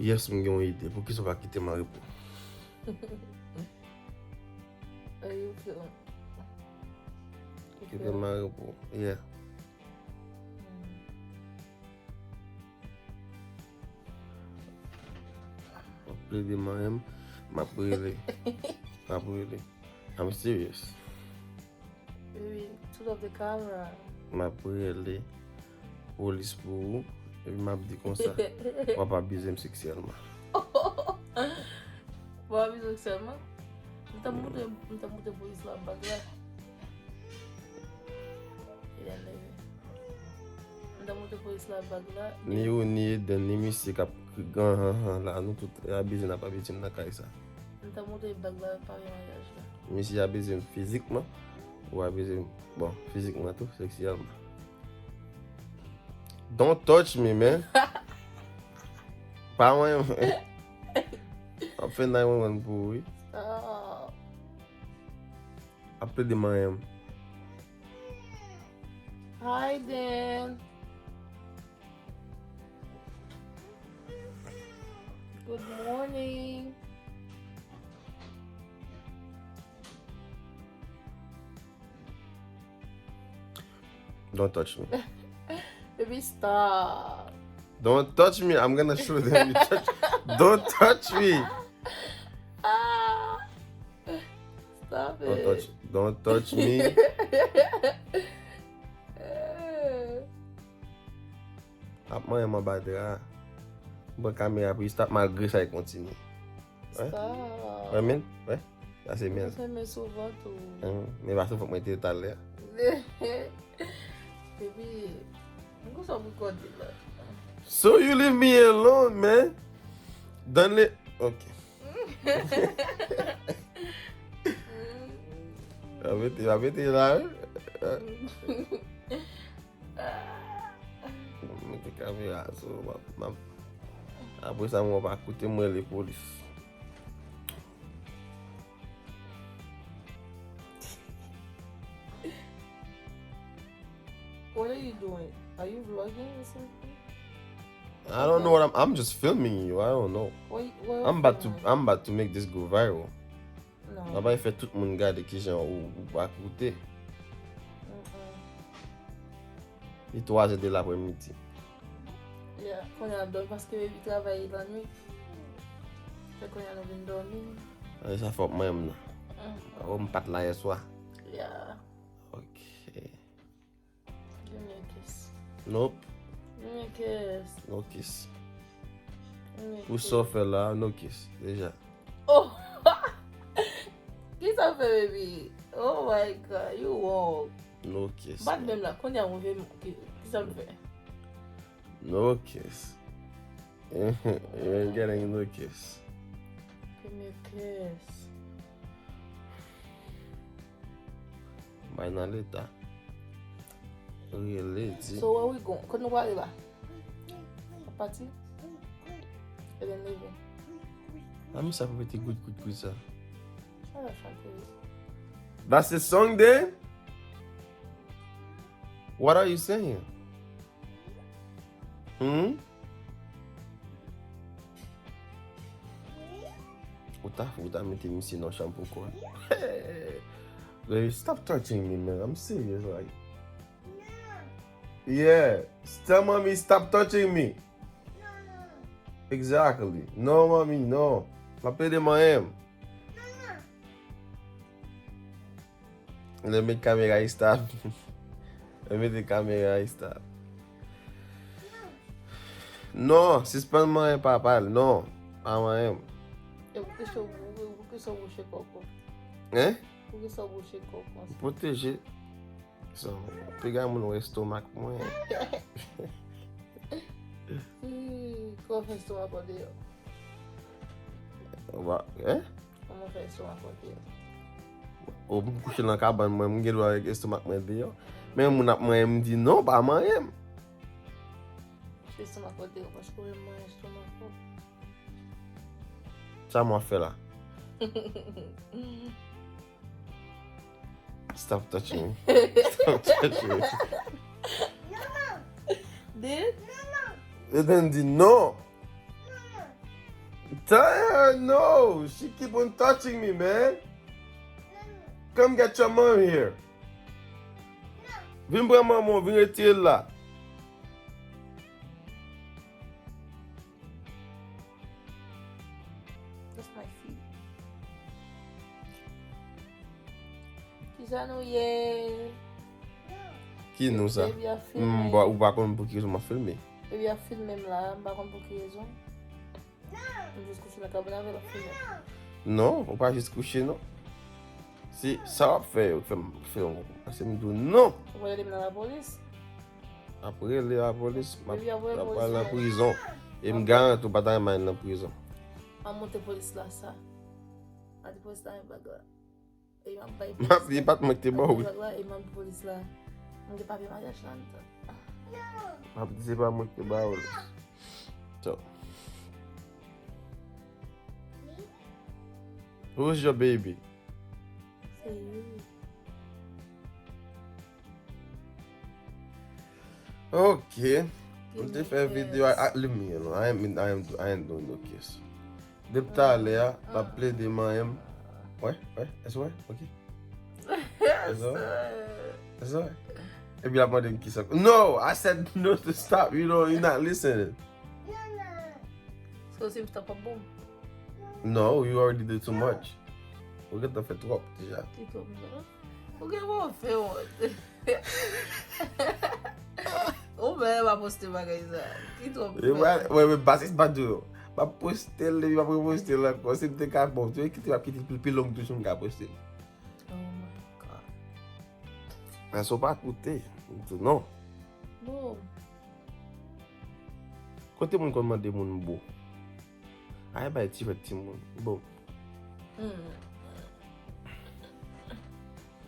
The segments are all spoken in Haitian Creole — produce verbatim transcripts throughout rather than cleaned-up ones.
Yes, m gen yon ide. Poukisa w pa kite m an repo? How you feel? Kite m an repo. Yeah. W ap plede manyen m, m ap rele. M ap rele. I'm serious. Baby, turn off the camera. M ap rele polis pou ou. Epi m ap di konsa, w ap abize m seksyèlman. W ap abize m seksyèlman? M t ap montre, m t ap montre polis la bag la. Li leve. M t ap montre polis la bag la. Ni ou, ni Eden, ni misye k ap ganhanhan la, nou tout abize n ap abize m nan kay sa. M t ap montre bag la, pare maryaj la. Misye abize m fizikman, ou abize m, bon, fizikman tou, seksyèlman. Don't touch me, man. Pa manyen m. W ap fè nine one one pou ou, wi. Stop. W ap plede manyen m. Hi, Dan. Good morning. Don't touch me. Baby, stop. Don't touch me. I'm gonna show them you touch. Don't touch me. Ah. Stop Don't it. Touch. Don't touch me. Eh. Ap manyen m anba dra. Mwen kamera pou stop malgre sa e kontinye. Stop. Wè men? Wè? Sa se men. Mwen fè men souvan tou. Hum, men pa sou fòk mwen te talè. Baby, mwen konsa pou kòde la. So you leave me alone, man. Donne le. Ok. A mete, a mete la, wi. Mete kamera sou, m ap, m ap. Apre sa, mwen pa koute, mwen rele polis. What are you doing? Are you vlogging or something? I don't know what I'm, I'm just filming you. I don't know. What, what I'm about to, I'm about to make this go viral. No. Mwen bay fè tout moun gade kijan ou, ou pa koute. Mm-mm. Li twa zè de lapremidi. Yeah, kounye a dòmi paske baby travay lannwit. Fè kounye a nou vin dòmi. Ay, sa fòk mwen menm nan. Mm. Oh, m pa t la yè swa. Yeah. Ok. Give me a kiss. Nope. Give me a kiss. No kiss. Give me a Pou kiss. sa w fè la, no kiss. Deja. Oh! Kisa w fè, baby? Oh my God, you wrong. No kiss. Bat menm la, kounye a mwen vle ki, kisa m fè? No kiss. You ain't getting no kiss. Give me a kiss. Bay nan leta. Rele, di. So where we go? Kote nou prale la? Pati? E then leve. A mi sa pou mete gout, gout, gout sa. Sa la chante. That's the song then? What are you saying? Hmm? Ou ta, ou ta mete misye nan chanm pou kò. Baby, stop touching me, man. I'm serious, like. Yeah. Tell mommy stop touching me. Exactly. No, mommy, no. M ap plede manyen m. Lè met kamera stop. Lè mete kamera stop. Non, sispann manyen papa l, non. Pa manyen m. E pou kisa w, pou kisa w bouche kòkò? Hein? Pou kisa w bouche kòkò? Pwoteje. So, piga moun wè estomak mwen. Hmm, kòman fè estomak ou deyò? Wa, hein? Kòman fè estomak ou deyò? Ou m kouche nan kabann mwen, m gen dwa avèk estomak mwen deyò. Men moun ap manyen m di non, pa manyen m. Estomak ou deyò, paske ou menm manyen estomak ou. Sa m ap fè la. Stop touching me. Stop touching me. Then? E then di non. Tanya, no! She keep on touching me, man! Come get your mom here! Vin pran manman w, vin retire l la! That's my feet. Kisa nou ye? Ki nou sa? Baby ap filme. M pa, ou pa konn pou ki rezon m ap filme. Baby ap filme m la, m pa konn pou ki rezon. M jis kouche nan kabann avè l ap filme. Non, ou pa jis kouche non. Se sa w ap fè, ou fè m fè yon. Paske m di w non. Ou pral rele m nan lapolis? M ap rele lapolis, m ap, Baby ap rele m ap pral nan polis. Prizon. E m garanti w pa ta renmen al nan prizon. M ap monte polis la sa. M ap di polis la men bag la. E m ap bay polis la. M ap di e pa t mwen ki te ba w li. M ap bay bag la, e m ap di polis la. M gen papye maryaj la anndan. M ap di se pa mwen ki te ba w li. So. Who's your baby? Se you. Ok. M te fè videyo a, a, leave me alone. I ain't, I ain't, I ain't doing no kiss. Depi talè a, m ap plede manyen m. Wè, wè, èske wè? Ok. Èske wè? Èske wè? Epi l ap mande m kisa. No, I said no to stop. You don't, you not listening. So, si m stop ap bon? No, you already did too much. Ou gentan fè twòp deja. Ki twòp, non? Ou gen bon fè wont. Ou menm pa poste bagay sa. Ki twòp fè? Wè, wè, men basis pa di yo. M ap poste l, epi m ap reposte l ankò. Si m te ka, bon, tou kite, m ap kite l pi, pi long toujou, m ka poste l. Oh my God. Paske w pa koute. M di non. Bon. Kote moun konn mande moun bo? Ay bay ti fèt timoun. Bon. Hmm.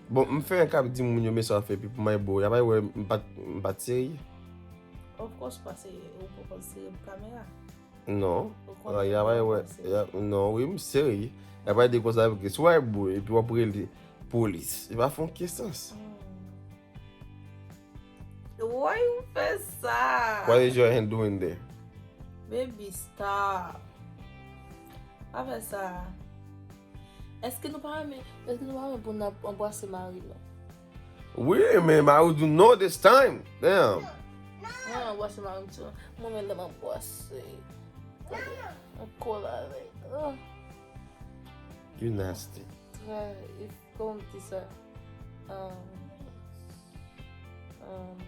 Bon, m fè yon k ap di moun yo men sa w fè epi pou m al bo. Y ap al wè m pa t, m pa t serye. Of course, pa serye. Ou poko serye pou kamera. Non. Ou konnen y ap al wè. Y ap, non, wi, m serye. Y ap al di konsa, si w al bo epi w ap rele polis. E pa fè yon kesans. Hmm. Why ou fè sa? What is your hand doing there? Baby, stop. Pa fè sa. Èske nou pa renmen, èske nou pa renmen pou n ap anbrase mari nou? Wi, men mari w di w no this time. Damn. Mwen anbrase mari m tou. Mwen menm lè m anbrase. Mwen kole avè l. Oh. You nasty. Trè, kòman m di sa? Um, um,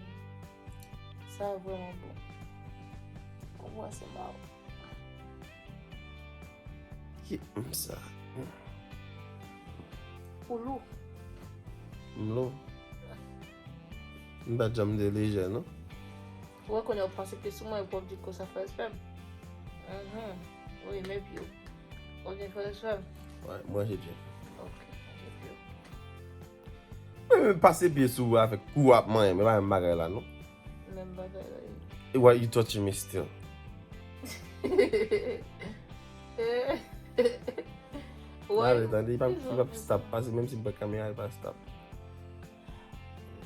sa vrèman bon. Anbrase mari w. Ki m sa? Ou lou. M lou. M pa t janm te lejè, non. Ou wè kounye a w pase pye sou mwen epi w ap di konsa fè respè m. Mhm. Wi, men pye w. Ou gen fè respè m? Wi, manje pye. Ok, manje pye w. Mwen menm pase pye sou ou avèk kou w ap manyen m, e pa menm bagay la, non. Menm bagay la, wi. E why you touching me still? Why? Male, tande, li p ap, li p ap stop. Paske menm si m pran kamera, li pa stop.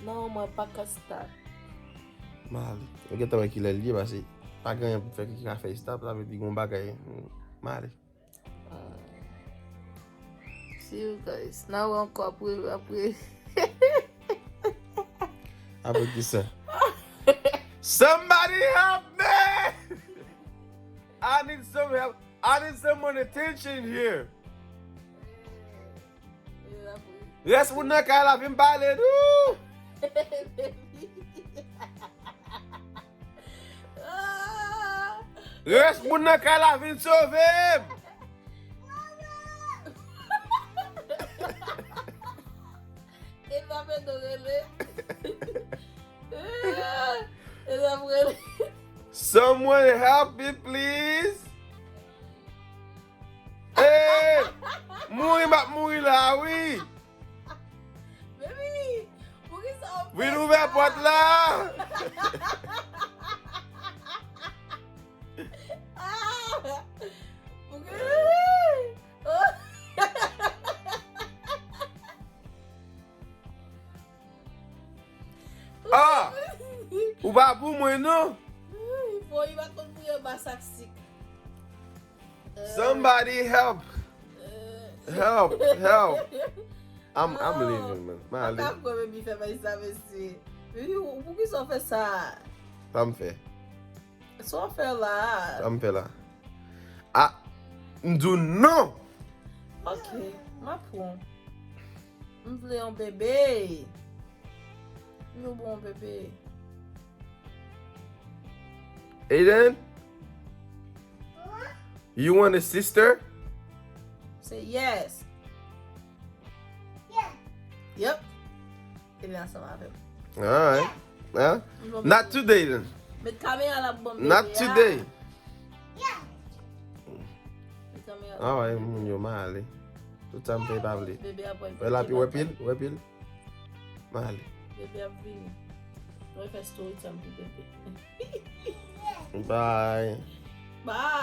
Non, mwen pa ka stop. Male. Ou gentan wè kilè l ye, paske pa gen anyen pou fè ki ka fè stop, sa vle di gon bagay. Male. Ah. See you guys. N a wè ankò apre, apre. Apre ki sa? Somebody help me! I need some help. I need someone attention here. Rès moun nan kay la vin pale nou. Rès moun nan kay la vin sove m. E pa fè do rele. E pa rele. Someone help me, please. Hey! Mouri m ap mouri la, wi! Baby, poukisa w fè sa? Vin ouvè pòt la! Ah! Poukisa? Ah! Ou pa pou mwen, non? Fò li pa konn bouyi anba sak sik. Somebody help. Help, help. I'm, I'm leaving, man. Mwen ale. Mwen kwè Baby fè bay sa, mesye. Baby, ou- poukisa w fè sa? Sa m fè. Sa w fè la? Sa m fè la. Ah, m di w non. Ok, m ap pran. M vle yon bebe. M vle bon bebe. Aiden, you want a sister? Say yes. Yep. Aiden ansanm avè m. Alright. Huh? Not today then. Met kamera la pou ban m bebe. Not today. Met kamera la. Alright, moun yo, m ale. Tout sa m fè pa vle. Bebe ap wè. Wè la pi, wè pil, wè pil. M ale. Bebe ap vini. Mwen fè story time pou bebe. Bye. Bye.